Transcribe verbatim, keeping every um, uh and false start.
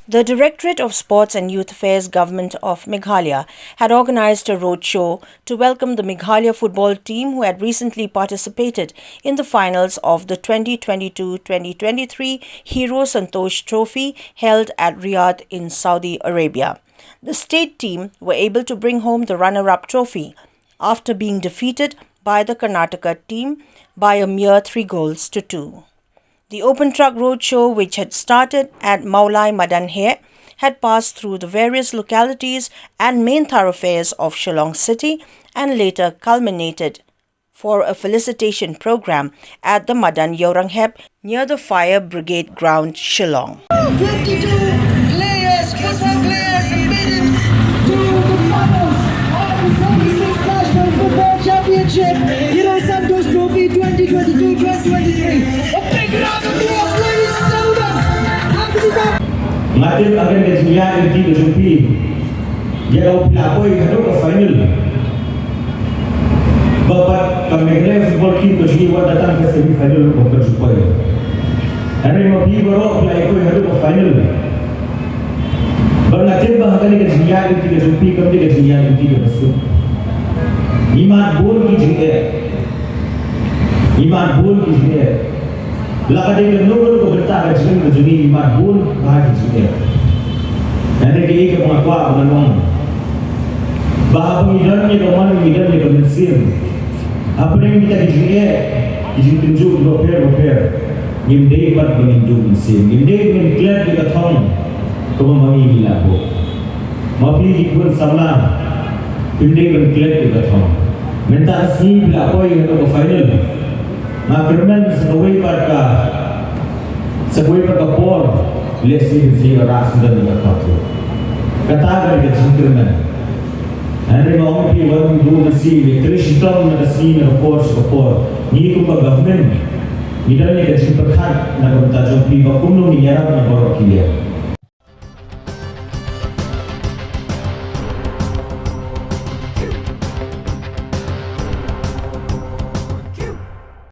The Directorate of Sports and Youth Affairs, Government of Meghalaya, had organized a roadshow to welcome the Meghalaya football team, who had recently participated in the finals of the twenty twenty-two twenty twenty-three Hero Santosh Trophy held at Riyadh in Saudi Arabia. The state team were able to bring home the runner-up trophy after being defeated by the Karnataka team by a mere three goals to two. The open truck roadshow, which had started at Mawlai Madan Heh, had passed through the various localities and main thoroughfares of Shillong city and later culminated for a felicitation program at the Madan Ïewranghep near the Fire Brigade Ground, Shillong. Twenty-two players, football players, made it to the finals of the seventy-sixth National Football Championship, Hero Santosh Trophy twenty twenty-two twenty twenty-three. A big round of applause, ladies and gentlemen. Happy to Nga tip ha kane ka jingïaid lynti ka jong phi, ïa kaba phi la poi haduh ka final, ba pat ka Meghalaya football team ka jong ngi wat la tang ka semi final ba ka ju poi. Hynrei ma phi baroh phi la ïa poi haduh ka final. Bad nga tip ba ha kane ka jingïaid lynti ka jong phi kam dei ka jingïaid lynti kaba suk. Ngi mad bun ki jingeh. Ngi mad bun ki jingeh. La ka dei kano kano ka bynta ka jingim ka jong ngi, ngi mad bun bha ki jingeh. Hynrei kaei kaba nga kwah ban ong, ba haba ngi don ïa ka mon, ngi don ïa ka mynsiem, hapdeng kita ki jingeh, ki jingtynjuh kiba pher bapher, ngim dei pat ba ngin duh mynsiem, ngim dei ba ngin klet ïa ka thong kaba ma ngi ngi la buh. Ma phi ki khun samla, phim dei ban klet ïa ka thong. Mynta ka sngi phi la poi haduh ka final. Nga kyrmen sa kawei pat ka, sa kawei pat ka por, lehse phin sa ïoh rah sdang ïa ka cup. Kata ka dei ka jingkyrmen. Hynrei nga ong ïa phi, wat duh mynsiem, ïatrei shitom na ka sngi, na ka por sha ka por. Ngi kum ka government ngi don ïa ka jingpyrkhat na ka bynta jong phi ba kumno ngin ïarap na baroh ki liang.